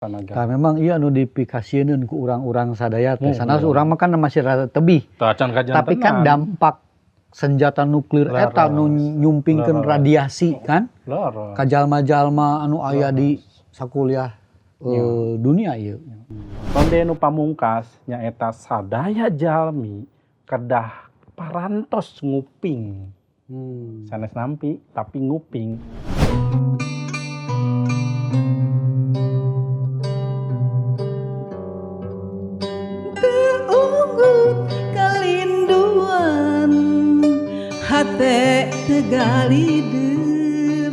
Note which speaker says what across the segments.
Speaker 1: Tah memang iya anu dipikasieun ku urang-urang sadaya teh. Sanes urang mah kan masih rada tebih. Tapi kan dampak senjata nuklir eta nu nyumpingkeun radiasi kan. Ka jalma-jalma anu aya di sakuliah dunia ieu.
Speaker 2: Konde nu pamungkas nyaeta sadaya jalmi kedah parantos nguping. Sanes nampi tapi nguping.
Speaker 3: Hate tegalider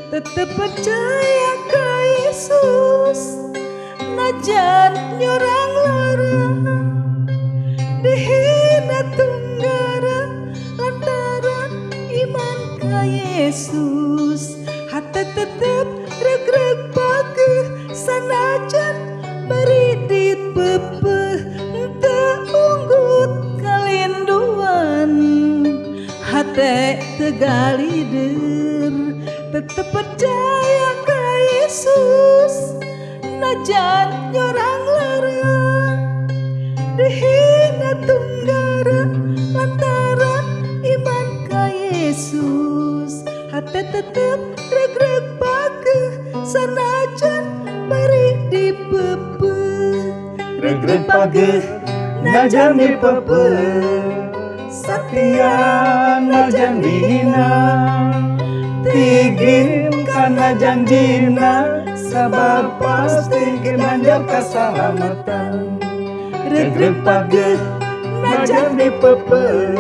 Speaker 3: tetep percaya ka Yesus najan nyorang lara dihina tunggara lantaran iman ka Yesus hate tetep reg-reg pageh sanajan bari dipepeh teu unggut kalinduan hate tegalider tetep percaya ka Yesus najan nyorang lara dihina tunggara lantaran iman ka Yesus hate tetep reg-reg pageh sanajan bari dipepeh reg-reg pageh najan dipepeh
Speaker 2: satia najan dihina tigin kana janjina sabab pasti ginanjar kasalamatan reg-reg pageh najan dipepeh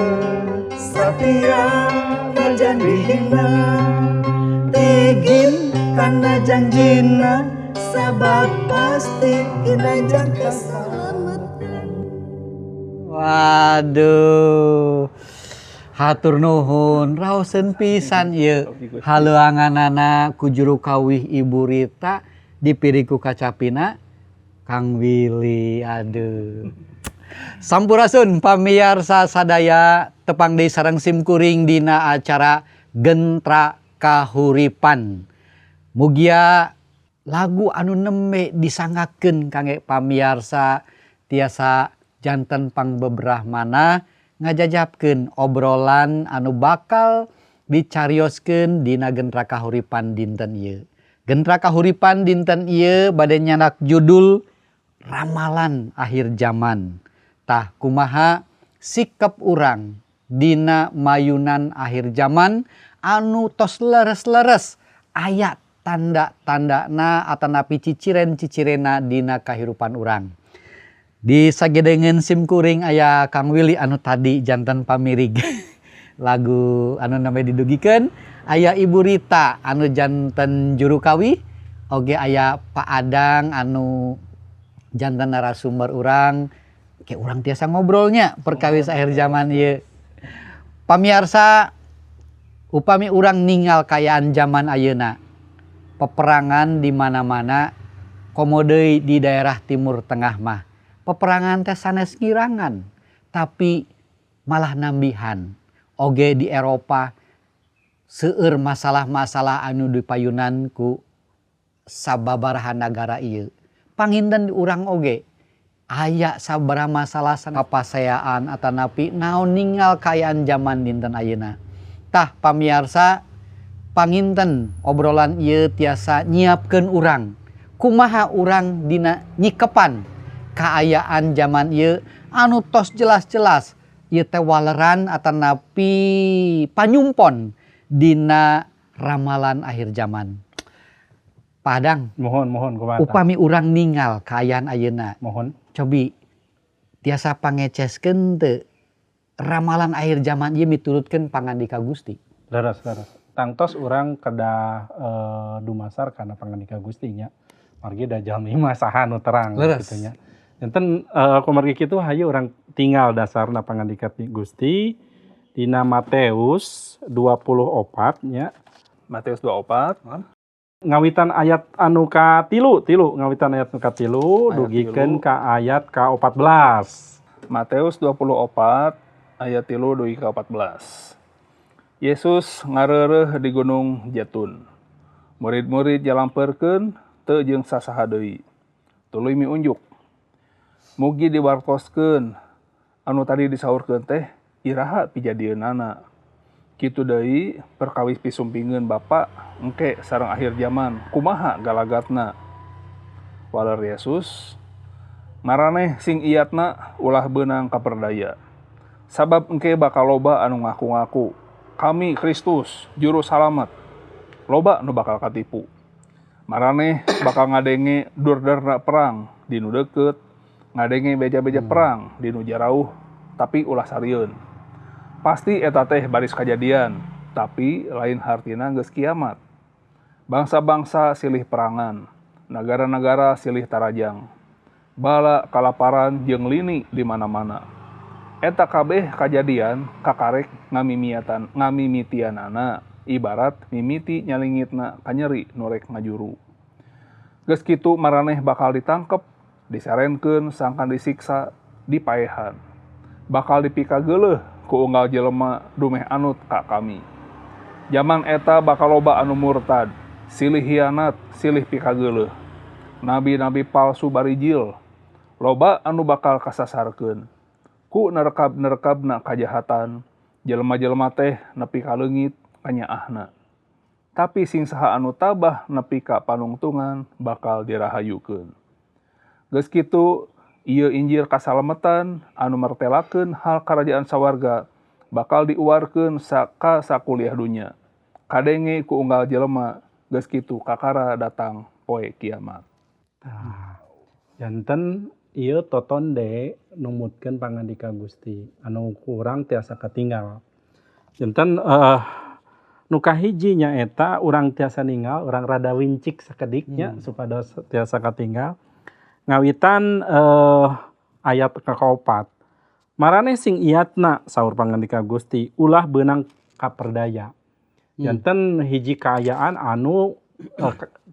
Speaker 2: satia najan dihina tigin kana janjina sabab pasti ginanjar kasalamatan.
Speaker 1: Waduh, hatur nuhun, raoseun pisan ieu haleuanganana ku juru kawih Ibu Rita dipiri ku kacapina Kang Willy. Aduh. Sampurasun pamiarsa sadaya, tepang deui sareng simkuring dina acara Gentra Kahuripan. Mugia lagu anu nembe disanggakeun kangge pamiarsa tiasa janten pangbeberah mana ngajajabkeun obrolan anu bakal dicarioskeun dina Gentra Kahuripan dinten ieu. Gentra Kahuripan dinten ieu bade nyanak judul Ramalan Akhir Zaman. Tah kumaha sikap urang dina mayunan akhir zaman anu tos leres-leres aya tanda-tandana atanapi ciciren-cicirena dina kahirupan urang. Di sagedengeun simkuring aya Kang Willy anu tadi janten pamirig lagu anu namanya didugikeun, aya Ibu Rita anu janten juru kawih, oge aya Pak Adang anu janten narasumber urang, ke urang tiasa ngobrolnya perkawis akhir zaman ieu. Pamiarsa, upami urang ningal kaayaan zaman ayeuna, peperangan di mana-mana, komo deui di daerah Timur Tengah mah. Peperangan teh sanes ngirangan, tapi malah nambihan. Oge di Eropa seueur masalah-masalah anu dipayunan ku sababaraha nagara ieu. Panginten di urang oge aya sabaraha masalah kapaseaan atanapi naon ningal kaayaan zaman dinten ayeuna. Tah pamiarsa, panginten obrolan ieu tiasa nyiapkeun urang. Kumaha urang dina nyikepan kaayaan zaman ieu anu tos jelas-jelas ieu teh waleran atanapi panyumpon dina ramalan akhir zaman. Padang,
Speaker 2: mohon kumaha.
Speaker 1: Upami urang ningal kaayaan ayeuna,
Speaker 2: mohon
Speaker 1: cobi tiasa pangeceskeun teu ramalan akhir zaman ieu miturutkeun pangandika Gusti.
Speaker 2: Leres. Tangtos urang kedah dumasar kana pangandika Gusti nya. Margi da jalmi mah saha nu terang kitu nya. Enten kumargi kitu hayu urang tinggal dasarna pangandika Gusti dina Matius 24 nya.
Speaker 4: Matius 24
Speaker 2: ngawitan ayat anu ka-3, ngawitan ayat anu ka-3 dugikeun ka ayat ka-14.
Speaker 4: Matius 24 ayat 3 dugi ka 14. Yesus ngareureuh di Gunung Jetun. Murid-murid jalampeurkeun teu jeung sasaha deui. Tuluy miunjuk. Mugi diwartoskeun anu tadi disaurkeun teh iraha pijadieunana. Kitu deui perkawis pisumpingeun Bapa engke sareng akhir zaman kumaha galagatna. Waler Yesus maraneh sing iyatna ulah beunang kaperdaya. Sabab engke bakal loba anu ngaku-ngaku kami Kristus juru salamet. Loba nu bakal katipu. Maraneh bakal ngadenge durderna perang di nu deukeut, ngadenge beja-beja perang di nu jarauh, tapi ulah sarieun. Pasti eta teh baris kajadian, tapi lain hartina geus kiamat. Bangsa-bangsa silih perangan, nagara-nagara silih tarajang. Bala kalaparan jeung lini di mana-mana. Eta kabeh kajadian kakarek ngamimitianana ibarat mimiti nyalingitna kanyeri nu rek ngajuru. Geus kitu maraneh bakal ditangkep, disarenkeun sangkan disiksa, dipaehan. Bakal dipikageuleuh ku unggal jelema dumeh anut ka kami. Jaman eta bakal loba anu murtad, silih hianat, silih pikageuleuh. Nabi-nabi palsu barijil, loba anu bakal kasasarkeun. Ku nerekab-nerekabna kajahatan, jelema-jelema teh nepi ka leungit kanyaahna. Tapi sing saha anu tabah nepi ka panungtungan bakal dirahayukeun. Geus kitu ieu Injil kasalametan anu martelakeun hal karajaan sawarga bakal diuarkeun ka sakuliah dunya. Kadenge ku unggal jelema geus kitu kakara datang poe kiamat.
Speaker 2: Tah, janten ieu totonde numutkeun pangandika Gusti anu kurang tiasa katinggal. Janten nu kahiji nyaeta urang tiasa ninggal, urang rada wincik sakediknya supados tiasa katinggal. Ngawitan ayat ka-4. Maraneh sing iyatna saur pangandika Gusti ulah beunang kaperdaya. Janten hiji kaayaan anu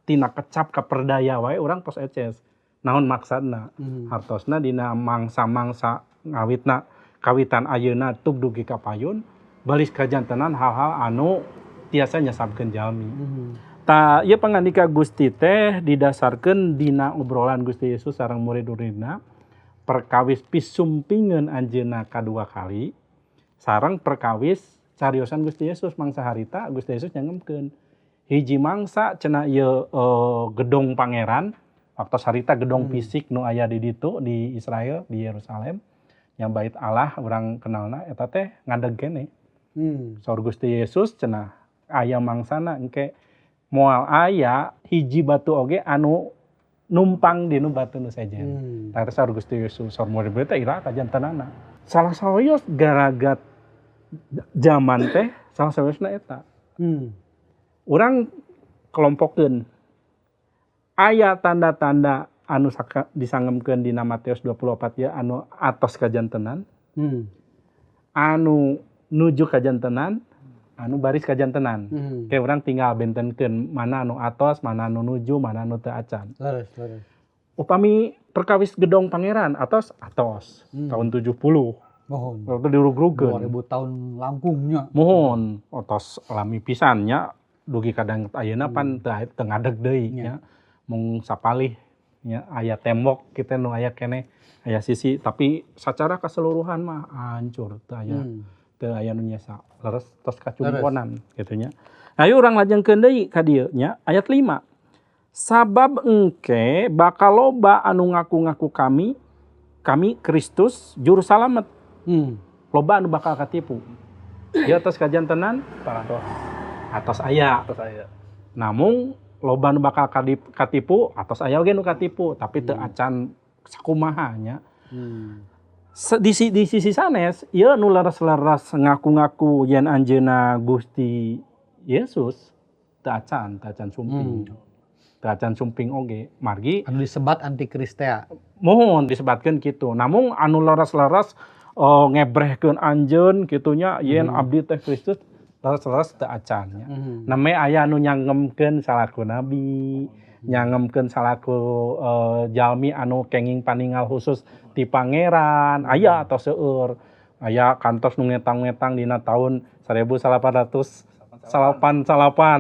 Speaker 2: tina kecap kaperdaya wae urang tos eces. Naon maksudna? Hartosna dina mangsa-mangsa ngawitna kawitan ayeuna tug dugi ka payun balis kajantenan hal-hal anu tiasa nyasabkeun jalmi. Ta ieu pangandika Gusti teh didasarkeun dina obrolan Gusti Yesus sareng murid-muridna perkawis pisumpingeun anjeunna kadua kali sareng perkawis cariosan Gusti Yesus mangsa harita Gusti Yesus nyangemkeun hiji mangsa cenah ieu gedong pangeran waktu harita gedong fisik nu aya di ditu di Israel di Yerusalem yang bait Allah urang kenalna eta teh ngadeg keneh. Saur Gusti Yesus cenah aya mangsana engke moal aya hiji batu oge anu numpang dinu batu nu sejen. Tah eta saur Gusti Yesus saur murid-murid teh ira kajantenana. Salah sawios garagat zaman teh salah sawiosna eta. Urang kelompokeun aya tanda-tanda anu disangemkeun dina Matius 24 ya anu atos kajantenan. Anu nuju kajantenan, anu baris kajantenan. Kayak urang tinggal bentenkeun mana anu atos, mana anu nuju, mana anu teu acan.
Speaker 1: Leres, leres.
Speaker 2: Upami perkawis gedong pangeran atos atos tahun 70.
Speaker 1: Mohon.
Speaker 2: Waktu dirugrugeun
Speaker 1: 2000 tahun langkungnya.
Speaker 2: Mohon, atos lami pisan nya dugi kadang ayeuna pan teu ngadeg deui nya. Mung sapalih nya aya tembok kita nu aya keneh aya sisi tapi secara keseluruhan mah hancur teu aya teu aya nu nyesa leres tos kacumponan kitu nya. Ayo urang lajengkeun deui ka dieu nya ayat 5. Sabab engke bakal loba anu ngaku-ngaku kami Kristus juru salamet. Loba anu bakal katipu. Ieu tos kajantenan
Speaker 4: parantos
Speaker 2: atos aya.
Speaker 4: Atos aya.
Speaker 2: Namung loba nu bakal katipu atos aya oge nu katipu tapi teu acan sakumaha nya. Di sisi sanes ieu nu leres-leres ngaku-ngaku yen anjeunna Gusti Yesus teu acan sumping. Teu acan sumping oge margi
Speaker 1: anu disebat antikris teh.
Speaker 2: Mohon disebatkeun kitu. Namung anu leres-leres ngebrehkeun anjeun kitu nya yen abdi teh Kristus leres-leres teu acan nya. Name aya anu nyangemkeun salaku nabi, nyangemkeun salaku jalmi anu kenging paningal khusus ti pangeran, aya atau seueur. Aya kantos nu ngetang-ngetang dina tahun 1888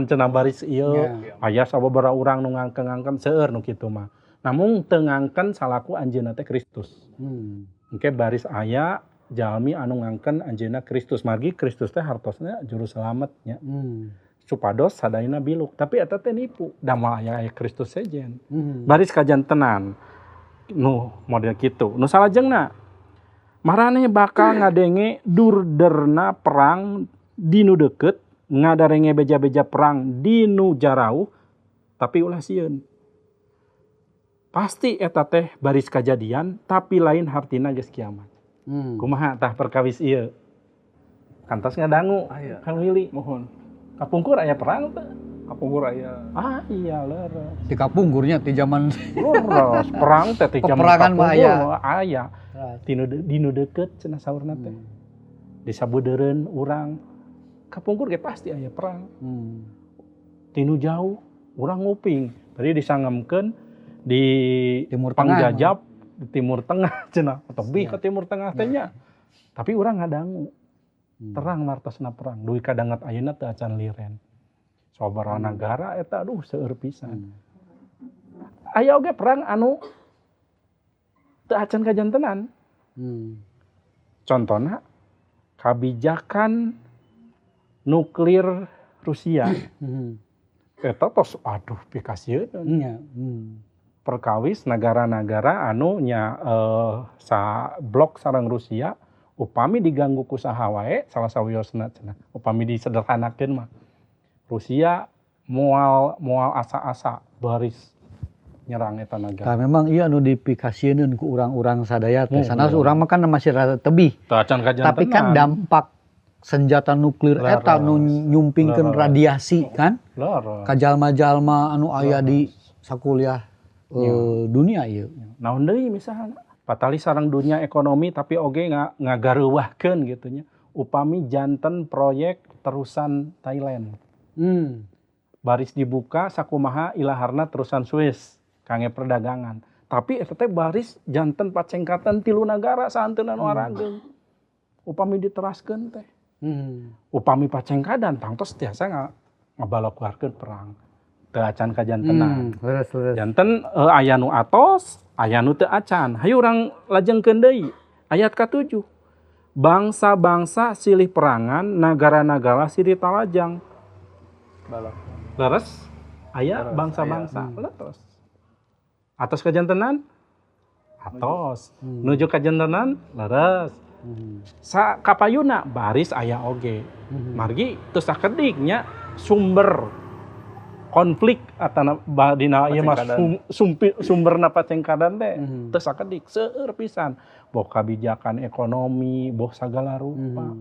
Speaker 2: cenah baris ieu. Aya sababaraha urang nu ngangkeng-ngangken seueur nu kitu mah. Namun teu ngangken salaku anjeunna teh Kristus. Engke baris aya jalmi anu ngangken anjeunna Kristus. Margi Kristus teh hartosna juru selamat nya. Supados sadayana biluk, tapi eta teh nipu. Da moal aya aya Kristus sejen. Baris kajantenan nu model kitu. Nu salajengna maraneh bakal ngadenge durderna perang di nu deukeut, ngadarenge beja-beja perang di nu jarauh, tapi ulah sieun. Pasti eta teh baris kajadian, tapi lain hartina geus kiamat. Kumaha tah perkawis ieu? Kantos ngadangu Kang Willy.
Speaker 4: Mohon.
Speaker 2: Kapungkur aya perang teh?
Speaker 4: Kapungkur aya.
Speaker 2: Ah iya leres.
Speaker 1: Di kapungkurnya di zaman
Speaker 2: leres perang teh di zaman
Speaker 1: peperangan mah aya.
Speaker 2: Aya. Dinu deukeut cenah saurna teh. Di sabudeureun urang kapungkur ge pasti aya perang. Tinu jauh urang nguping. Tadi disangemkeun di
Speaker 1: Timur Tengah,
Speaker 2: Pangjajap di Timur Tengah cenah tebih ke Timur Tengah teh nya. Tapi urang ngadangu. Terang martosna perang. Duwi kadanget ayeuna teu acan liren. Sabaraha nagara eta aduh seueur pisan. Aya oge perang anu teu acan kajantenan. Contona kabijakan nuklir Rusia. Eta tos aduh pikasieun. Perkawis negara-negara anu nya sa blok sareng Rusia upami diganggu ku saha wae salah sawiosna cenah. Upami disederhanakeun mah Rusia moal asa-asa baris nyerang eta nagara.
Speaker 1: Tah memang ieu anu dipikasieun ku urang-urang sadaya teh. Sanes urang mah kan masih rada tebih. Tapi kan dampak senjata nuklir eta nu nyumpingkeun radiasi kan? Ka jalma-jalma anu aya di sakuliah dunia ieu.
Speaker 2: Naon deui misalna? Patali sareng dunia ekonomi tapi oge ngagareuwahkeun gitu nya. Upami janten proyek terusan Thailand. Baris dibuka sakumaha ilaharna terusan Swiss kangge perdagangan. Tapi eta teh baris janten pacengkatan tilu nagara saanteuna nu arageung. Upami diteraskeun teh. Upami pacengkadan tangtos tiasa ngabalokuarkeun perang. Teu acan kajantenan.
Speaker 1: Leres.
Speaker 2: Janten aya nu atos, aya nu teu acan. Hayu urang lajengkeun deui. Ayat ka-7. Bangsa-bangsa silih perangan, nagara-nagara silih talajang.
Speaker 4: Balak.
Speaker 2: Leres aya bangsa-bangsa. Leres. Atos kajantenan? Atos. Nuju kajantenan? Leres. Sa kapayuna baris aya oge. Margi teu sakedik nya sumber konflik atana dina ieu mah sumberna pacengkadan teh teu sakedik seueur pisan. Boh kabijakan ekonomi, boh sagala rupa.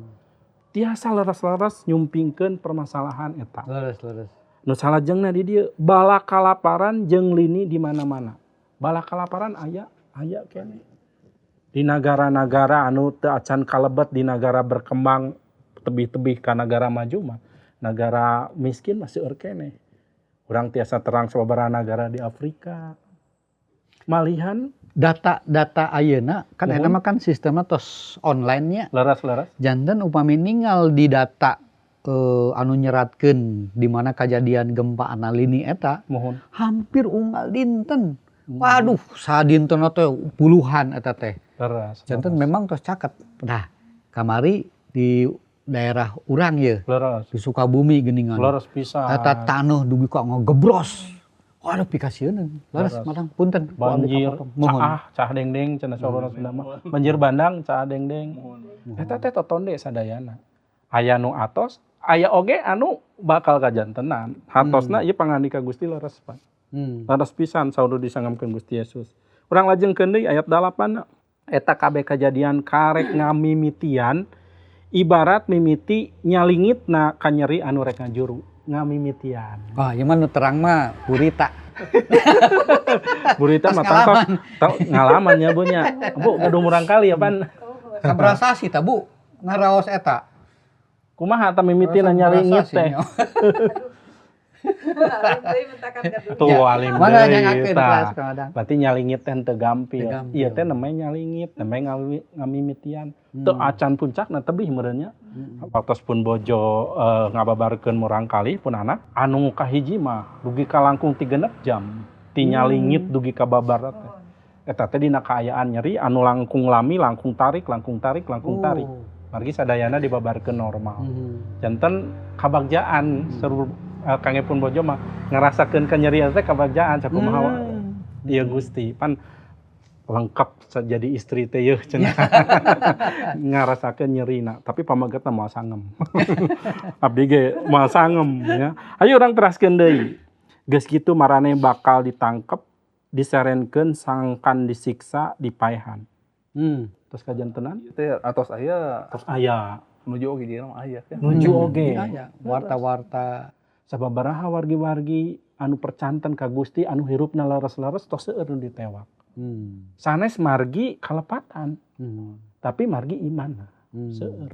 Speaker 2: Tiasa leres-leres nyumpingkeun permasalahan eta.
Speaker 1: Leres-leres.
Speaker 2: Nu salajengna di dieu bala kalaparan jeung lini di mana-mana. Bala kalaparan aya keneh. Di nagara-nagara anu teu acan kalebet di nagara berkembang tebih-tebih ka nagara maju mah, nagara miskin masih seueur keneh. Urang tiasa terang sababaraha nagara di Afrika. Malihan
Speaker 1: data-data ayeuna kan ayeuna mah kan sistemna tos online nya.
Speaker 2: Leres-leres.
Speaker 1: Janten upami ningal di data anu nyeratkeun di mana kajadian gempa analini eta,
Speaker 2: mohon
Speaker 1: hampir unggal dinten. Waduh, sadinten teh puluhan eta teh.
Speaker 2: Leres.
Speaker 1: Janten memang tos caket. Nah, kamari di daerah urang ye.
Speaker 2: Leres.
Speaker 1: Di Sukabumi geuningan.
Speaker 2: Leres pisan.
Speaker 1: Eta taneuh dugi ka ngegebros. Waduh pikasieun. Leres madang punten.
Speaker 2: Banjir, caah dengdeng cenah saurna Sunda mah. Banjir bandang caah dengdeng. Eta teh totonde sadayana. Aya nu atos, aya oge anu bakal kajantenan. Hatosna ieu pangandika Gusti leres pan. Leres pisan saur disangamkeun Gusti Yesus. Urang lajengkeun deui ayat 8. Eta kabeh kajadian karek ngamimitian ibarat mimiti nyalingitna kanyeri anu rek ngajuru. Ngamimitian.
Speaker 1: Wah, ieu mah nu terang mah burita.
Speaker 2: Burita mah tangtos ngalaman nya Bu nya. Bu gaduh murang kali ya pan.
Speaker 1: Sabaraha sasi ta Bu ngaraos eta?
Speaker 2: Kumaha ta mimitina nyalingit teh? Tuh alim deui tah. Berarti nyalingit teh teu gampil. Ieu teh namanya nyalingit, namanya ngamimitian. Teu acan puncakna tebih meureun nya. Waktos pun bojo ngababarkeun murang kali pun anak anu kahiji mah dugi ka langkung 3 jam. 3 Ti nyalingit dugi ka babar teh. Eta teh dina kaayaan nyeri anu langkung lami, langkung tarik, langkung tarik, langkung tarik. Margi sadayana dibabarkeun normal. Janten kabagjaan seru kangge pun bojo mah ngarasakeun kanyerian teh kabagjaan sakumaha ieu Gusti. Pan lengkap jadi istri teh yeuh cenah. Ngarasakeun nyerina, tapi pamagetna moal sangem. Abdi ge moal sangem ya. Ayo urang teraskeun deui. Geus kitu marane bakal ditangkep, diserenkeun sangkan disiksa, dipaehan. Terus kajantenan
Speaker 4: teh atos aya,
Speaker 2: tos aya.
Speaker 4: Nuju oge jeung aya kan.
Speaker 2: Nuju oge.
Speaker 1: Aya warta-warta
Speaker 2: sababaraha wargi-wargi anu percanten ka Gusti anu hirupna leres-leres tos seueur nu ditewak. Sanes margi kalepatan, tapi margi iman seueur.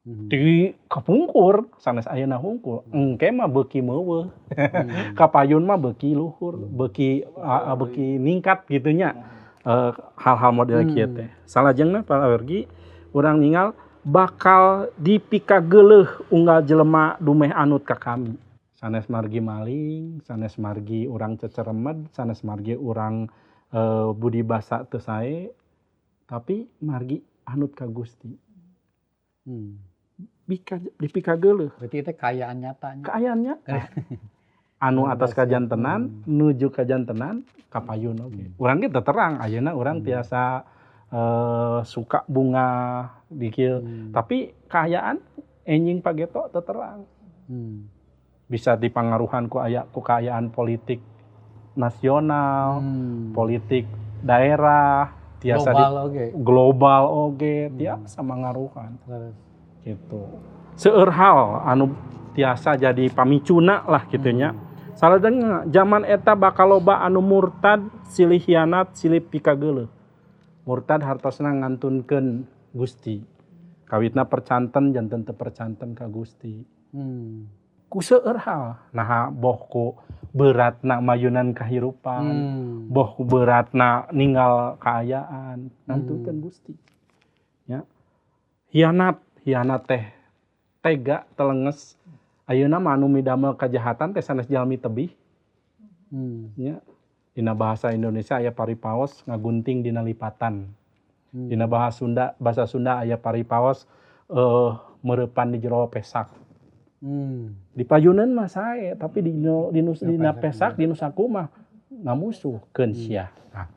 Speaker 2: Di kapungkur sanes ayeuna hungkul, engke mah beuki meuweuh. Kapayun mah beuki luhur, beuki beuki ningkat gitu nya. Hal-hal model kieu teh. Salajengna para wargi urang ningal bakal dipikageuleuh unggal jelema dumeh anut ka kami. Sanes margi maling, sanes margi urang ceceremed, sanes margi urang budi basa teu sae, tapi margi anut ka Gusti. Dipikageuleuh.
Speaker 1: Berarti itu kaayaan nyatanya.
Speaker 2: Kaayaan nyata. Anu atas kajantenan, nuju kajantenan, kapayun oge. Urang ge teu terang ayeuna urang tiasa suka bunga dikil, tapi kaayaan enjing pageto teu terang. Bisa dipangaruhan ku aya ku kaayaan politik nasional, politik daerah, tiasa
Speaker 1: global oge,
Speaker 2: global oge, tiasa mangaruhan. Gitu. Seueur hal anu tiasa jadi pamicuna lah kitu nya. Salajengna zaman eta bakal loba anu murtad, silih hianat, silih pikageuleuh. Murtad hartosna ngantunkeun Gusti. Kawitna percanten janten teu percanten ka Gusti. Ku seueur hal, naha boh ku beratna mayunan kahirupan, boh ku beratna ninggal kaayaan, ngantunkeun Gusti. Ya. Hianat, hianat teh tega telenges. Ayeuna mah anu midamel kajahatan teh sanes jalmi tebih. Ya. Dina bahasa Indonesia aya paripaos ngagunting dina lipatan. Dina bahasa Sunda aya paripaos meurepan di jero pesak. Di payunan mah sae, tapi dina pesak dinu saku mah ngamusuhkeun sia. Nah,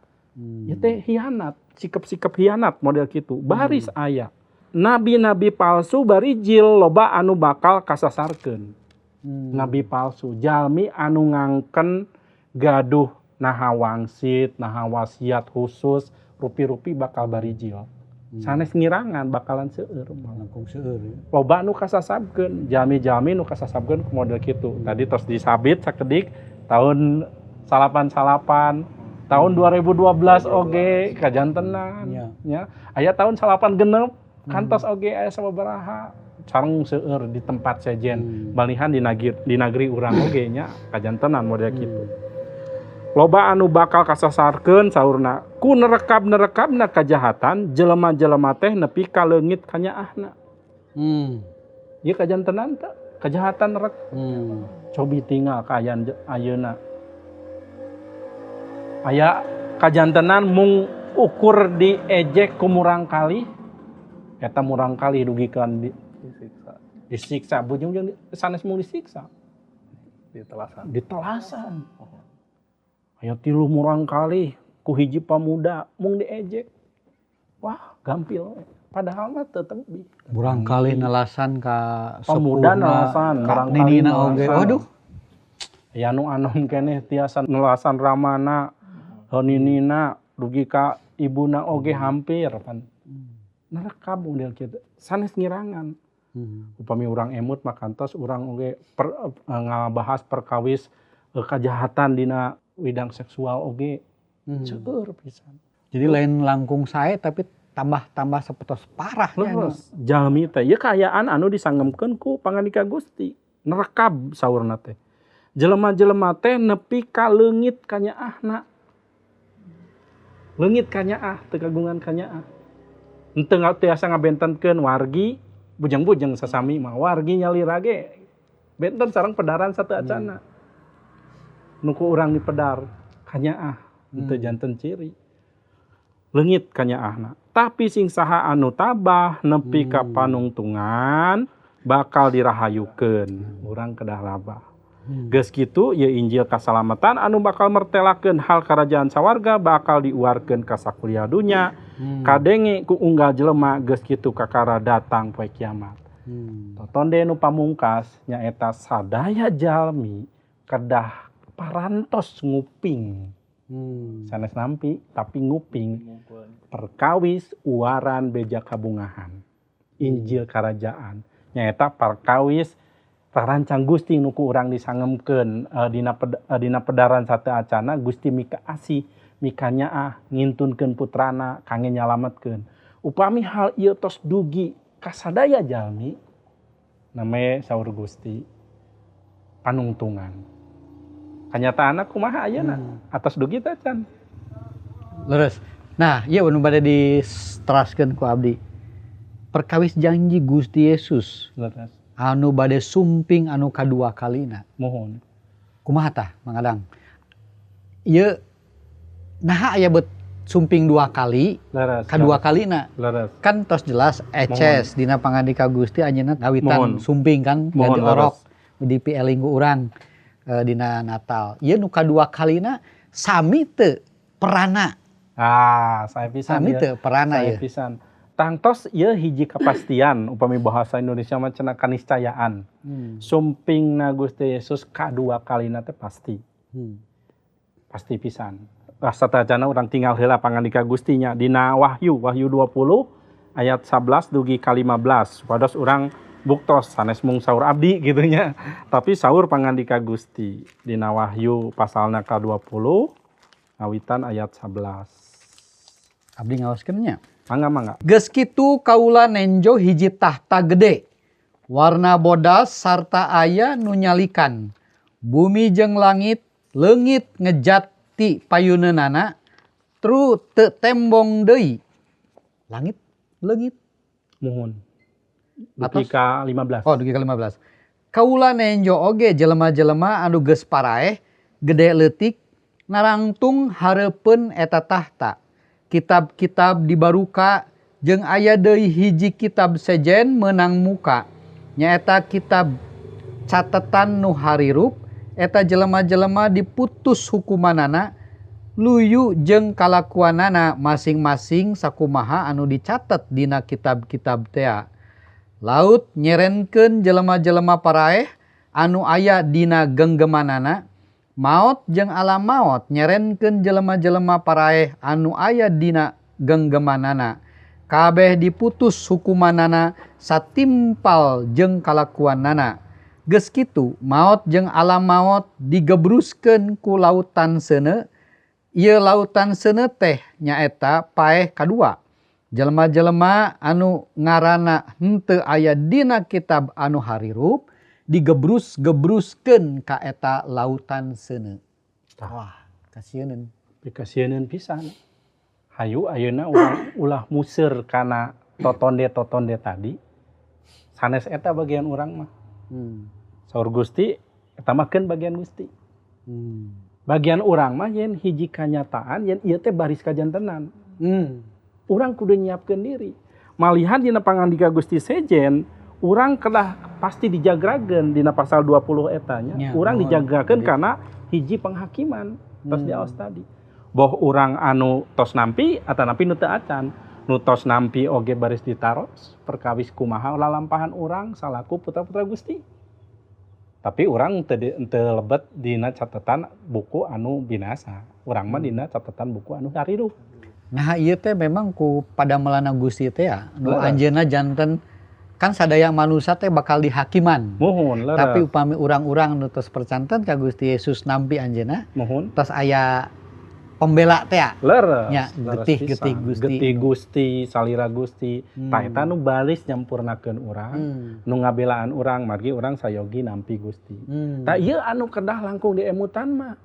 Speaker 2: ieu teh hianat, sikap-sikap hianat model kitu. Baris aya. Nabi-nabi palsu barijil loba anu bakal kasasarkeun. Nabi palsu, jalmi anu ngangken gaduh naha wangsit, naha wasiat khusus, rupi-rupi bakal barijil. Sanes ngirangan bakalan seueur
Speaker 1: langkung seueur.
Speaker 2: Loba nu kasasabkeun, jalmi-jalmi nu kasasabkeun ku model kitu. Tadi tos disabit sakedik tahun 88, tahun 2012 oge kajantenan nya. Aya tahun 86 kantos oge aya sababaraha sareng seueur di tempat sejen. Balihan di nagri urang oge nya kajantenan model kitu. Loba anu bakal kasasarkeun saurna ku nerekab-nerekabna kajahatan jelema-jelema teh nepi ka leungit kanyaahna. Ieu kajantenan teh kajahatan rek. Cobi tinggal kaayaan ayeuna. Aya kajantenan mung ukur diejek ku murangkalih eta murangkalih dugikeun
Speaker 4: disiksa.
Speaker 2: Disiksa bujung jeung sanes mung disiksa.
Speaker 4: Ditelasan.
Speaker 2: Ditelasan. Aya tilu murangkalih ku hiji pamuda mung diejek. Wah, gampil. Padahal mah teu tebih.
Speaker 1: Murangkalih nelasan ka
Speaker 2: pamuda nelasan, murangkalih
Speaker 1: oge. Waduh.
Speaker 2: Aya nu anom keneh tiasa nelasan ramana, ninina, dugi ka ibuna oge hampir pan. Nerekab model kitu. Sanes ngirangan. Upami urang emut mah kantos urang oge ngabahas perkawis kajahatan dina widang seksual oge seueur pisan.
Speaker 1: Jadi lain langkung sae tapi tambah-tambah sapertos parah nya.
Speaker 2: Leres jalmi teh ieu kaayaan anu disangemkeun ku pangandika Gusti. Nerekab saurna teh. Jelema-jelema teh nepi ka leungit kanyaahna. Leungit kanyaah teu kagungan kanyaah. Henteu tiasa ngabentenkeun wargi bujang-bujang sasami mah wargi nyalira ge benten sareng pedaran sateu acana. Nuku urang dipedar. Kanyaah henteu janten ciri. Leungit kanyaahna. Tapi sing saha anu tabah nepi ka panungtungan bakal dirahayukeun. Urang kedah labah. Geus kitu ieu Injil kasalamatan anu bakal mertelakeun hal karajaan sawarga bakal diuarkeun ka sakuliah dunya. Kadenge ku unggal jelema geus kitu kakara datang poe kiamat. Totonde nu pamungkas nyaeta sadaya jalmi kedah parantos nguping. Sanes nampi tapi nguping perkawis uaran beja kabungahan. Injil karajaan nyaeta perkawis tarancang Gusti nu ku urang disangemkeun dina pedaran sateuacana Gusti mika asih mika nyaah ngintunkeun putrana kangge nyalametkeun. Upami hal ieu tos dugi kasadaya jalmi namanya saur Gusti panungtungan. Kanyataanna kumaha ayeuna atas dugi teh can.
Speaker 1: Leres. Nah, ieu nu bade diteraskeun ku abdi. Perkawis janji Gusti Yesus.
Speaker 2: Leres.
Speaker 1: Anu bade sumping anu kadua kalina.
Speaker 2: Mohon.
Speaker 1: Kumaha tah Mang Adang? Ieu naha aya bet sumping dua kali,
Speaker 2: leres,
Speaker 1: kadua kalina.
Speaker 2: Leres.
Speaker 1: Kan tos jelas eces dina pangandika Gusti anjeunna ngawitan sumping kan ganti orok di pieling ku urang dina Natal. Ieu nu kadua kalina sami teu perana.
Speaker 2: Ah, saya pisan.
Speaker 1: Sami teu perana
Speaker 2: ieu. Saya pisan. Tangtos ieu hiji kepastian upami bahasa Indonesia mah cenah kaniscayaan. Sumpingna Gusti Yesus kadua kalina teh pasti. Pasti pisan. Satacana urang tinggal heula pangandika Gustinya dina Wahyu 20 ayat 11 dugi ka 15 supados urang buktos sanes mung saur abdi gitu nya, tapi saur pangandika Gusti dina Wahyu pasalna ka 20 awitan ayat 11.
Speaker 1: Abdi ngaoskeun nya.
Speaker 2: Mangga mangga.
Speaker 1: Geus kitu kaula nenjo hiji tahta gede warna bodas sarta aya nu nyalikan. Bumi jeung langit leungit ngejat ti payuneunana tru teu tembong deui. Langit leungit.
Speaker 2: Muhun. Dugi ka 15.
Speaker 1: Oh, dugi ka 15. Kaula nenjo oge jelema-jelema anu geus paraeh gede leutik narangtung hareupeun eta tahta. Kitab-kitab dibaruka jeung aya deui hiji kitab sejen meunang muka. Nyaeta kitab catetan nu harirup. Eta jelema-jelema diputus hukumanana luyu jeung kalakuanana masing-masing sakumaha anu dicatet dina kitab-kitab tea. Laut nyerenkeun jelema-jelema paraeh anu aya dina genggemanana, maot jeung alam maot nyerenkeun jelema-jelema paraeh anu aya dina genggemanana. Kabeh diputus hukumanana satimpal jeung kalakuanana. Geus kitu maot jeung alam maot digebruskeun ku lautan seuneu. Ieu lautan seuneu teh nyaeta paeh kadua. Jelema-jelema anu ngaranna henteu aya dina kitab anu harirup digebrus-gebruskeun ka eta lautan seuneu. Wah, kasieuneun.
Speaker 2: Pikasieuneun pisan. Hayu ayeuna urang ulah museur kana totonde-totonde tadi. Sanes eta bagian urang mah. Saur Gusti eta mah keun bagian Gusti. Bagian urang mah yen hiji kanyataan yen ieu teh baris kajantenan. Urang kudu nyiapkeun diri. Malihan dina pangandika Gusti sejen, urang kedah pasti dijagrakeun dina pasal 20 eta nya. Ya, urang dijagrakeun karena hiji penghakiman tos diaos tadi. Boh urang anu tos nampi atanapi nu teu acan. Nu tos nampi oge baris ditaros perkawis kumaha lalampahan urang salaku putra-putra Gusti. Tapi urang teu lebet dina catatan buku anu binasa. Urang mah dina catatan buku anu harirup.
Speaker 1: Nah ieu teh memang ku padamelana Gusti teh ya, nu anjeunna janten kan sadaya manusia teh bakal dihakiman.
Speaker 2: Muhun, leres.
Speaker 1: Tapi upami urang-urang nu tos percanten ka Gusti Yesus nampi anjeunna,
Speaker 2: muhun,
Speaker 1: tos aya pembela teh ya.
Speaker 2: Leres,
Speaker 1: nya, getih-getih Gusti.
Speaker 2: Getih Gusti, salira Gusti. Tah eta nu baris nyampurnakeun urang, nu ngabelaan urang margi urang sayogi nampi Gusti. Tah ieu anu kedah langkung diemutan mah.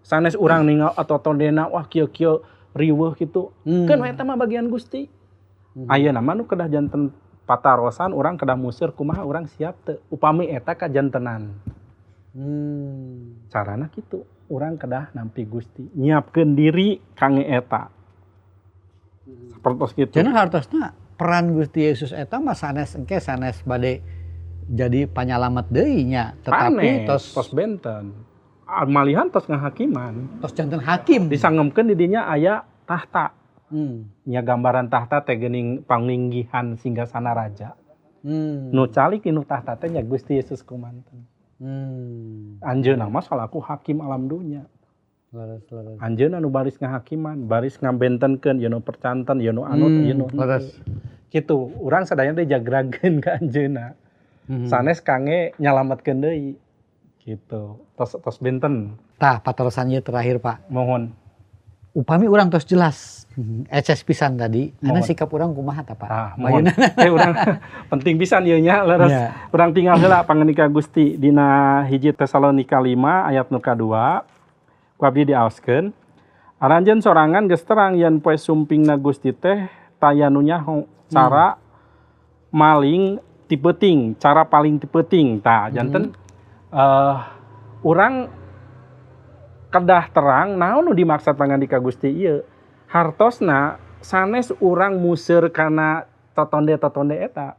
Speaker 2: Sanes urang ningal atotondena wah kieu-kieu riweuh kitu. Keun we eta mah bagian Gusti. Ayeuna mah nu kedah janten patarosan urang kedah museur kumaha urang siap teu upami eta kajantenan. Carana kitu. Urang kedah nampi Gusti, nyiapkeun diri kangge eta. Sapertos kitu.
Speaker 1: Cenah hartosna peran Gusti Yesus eta mah sanes engke sanes bade jadi panyalamet deui nya, tetapi
Speaker 2: tos tos benten. Malihan tos ngahakiman.
Speaker 1: Tos janten hakim.
Speaker 2: Disangemkeun di dinya aya tahta. Nya gambaran tahta teh geuning panglinggihan singgasana raja. Nu calik dinu tahta teh nya Gusti Yesus kumanten. Anjeunna mah salaku hakim alam dunya.
Speaker 1: Leres.
Speaker 2: Anjeunna nu baris ngahakiman, baris ngabentenkeun, ieu nu percanten, ieu nu anut, ieu nu
Speaker 1: leres.
Speaker 2: Kitu, urang sadayana teh jagrageun ka anjeunna. Sanes kangge nyalametkeun deui. Gitu. Tos tos benten.
Speaker 1: Tah, patarosan ieu terakhir, Pak.
Speaker 2: Mohon.
Speaker 1: Upami urang tos jelas eces pisan tadi, karena sikap urang kumaha ta, Pak?
Speaker 2: Ah, mohon. Urang penting pisan ieu nya, leres.
Speaker 1: Yeah.
Speaker 2: Urang tinggal heula pangandika Gusti dina 1 Tesalonika 5 ayat nu kadua. Ku abdi diaoskeun. Aranjeun sorangan geus terang yen poe sumpingna Gusti teh taya nu nyaho cara maling ti peuting, cara paling ti peuting. Tah, janten urang kedah terang naon nu dimaksud pangandika Gusti ieu. Hartosna sanes urang museur kana totonde-totonde eta.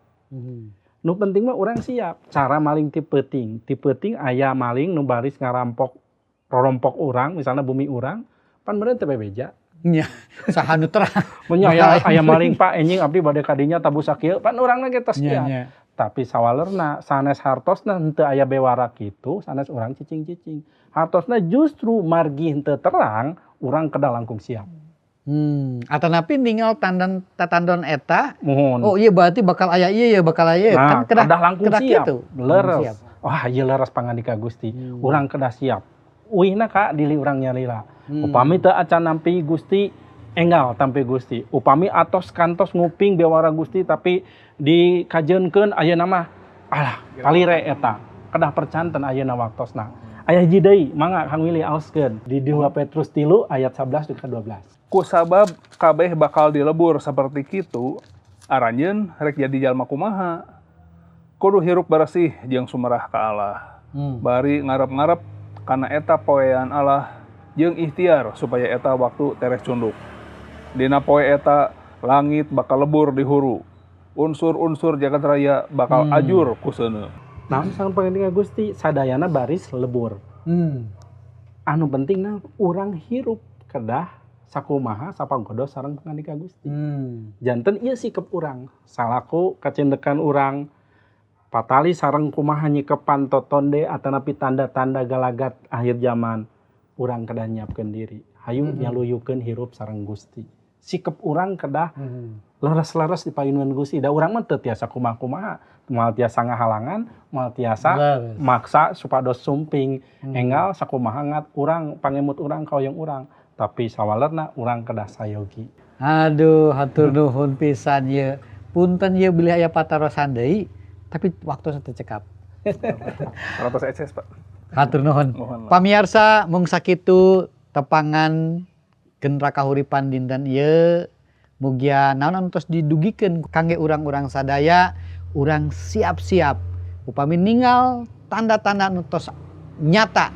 Speaker 2: Nu penting mah urang siap cara maling ti peuting. Ti peuting aya maling nu baris ngarampok rorompok urang, misalnya bumi urang, pan meureun teu bebeja.
Speaker 1: Nya, saha nu terang.
Speaker 2: Mun aya maling Pak enjing abdi bade ka dinya tabuh sakieu, pan urangna ge tos siap. Tapi sawalerna sanes hartosna henteu aya bewara kitu, sanes urang cicing-cicing. Hartosna justru margi henteu terang, urang kedah langkung siap.
Speaker 1: Atanapi ninggal tandan tatandon eta.
Speaker 2: Mohon.
Speaker 1: Oh iya berarti bakal aya ieu ya bakal aya.
Speaker 2: Nah,
Speaker 1: kan
Speaker 2: kedah langkung
Speaker 1: kedah
Speaker 2: siap.
Speaker 1: Kitu.
Speaker 2: Leres.
Speaker 1: Siap.
Speaker 2: Wah, ieu leres pangandika Gusti. Urang kedah siap. Uihna ka dili urang nyalira. Upami teu acan nampi Gusti, enggal tampi Gusti. Upami atos kantos nguping bewara Gusti tapi dikajeunkeun ayeuna mah alah palire eta. Kedah percanten ayeuna waktosna. Aya hiji deui, mangga Kang Willy aoskeun di 2 Petrus 3 ayat 11 dugi ka 12.
Speaker 4: Kusabab kabeh bakal dilebur saperti kitu, aranjeun rek jadi jalma kumaha. Kudu hirup bersih jeung sumerah ka Allah. Bari ngarep-ngarep kana eta poean Allah jeung ikhtiar supaya eta waktu tereh cunduk. Dina poe eta langit bakal lebur dihuru. Unsur-unsur jagat raya bakal ajur ku seuneu.
Speaker 2: Naon sareng pangandika Gusti sadayana baris lebur. Anu pentingna urang hirup kedah sakumaha sapagodos sareng pangandika Gusti. Janten ieu sikep urang salaku kacindekan urang patali sareng kumaha nyikepan totonde atanapi tanda-tanda galagat akhir zaman. Urang kedah nyiapkeun diri. Hayu nyaluyukeun hirup sareng Gusti. Sikep urang kedah leres-leres di payunan Gusti. Da urang mah teu tiasa kumaha-kumaha, moal tiasa ngahalangan, moal tiasa maksa supados sumping. Enggal sakumaha ngat urang pangemut urang kahoyong urang, tapi sawalerna urang kedah sayogi.
Speaker 1: Aduh, hatur nuhun pisan ieu. Punten ieu bilih aya patarosan deui, tapi waktosna teu cekap.
Speaker 4: Parantos eces, Pak.
Speaker 1: Hatur nuhun. Pamiarsa mung sakitu tepangan Genra Kahuripan dinten ieu. Mugia naon anu tos didugikeun kangge urang-urang sadaya, urang siap-siap upami ningal tanda-tanda anu tos nyata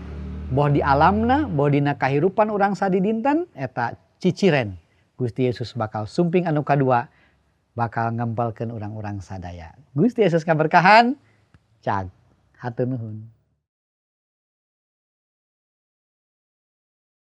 Speaker 1: boh di alamna, boh dina kahirupan urang sadidinten eta ciciren Gusti Yesus bakal sumping anu kadua bakal ngempelkeun urang-urang sadaya. Gusti Yesus kaberkahan. Cag. Hatur nuhun.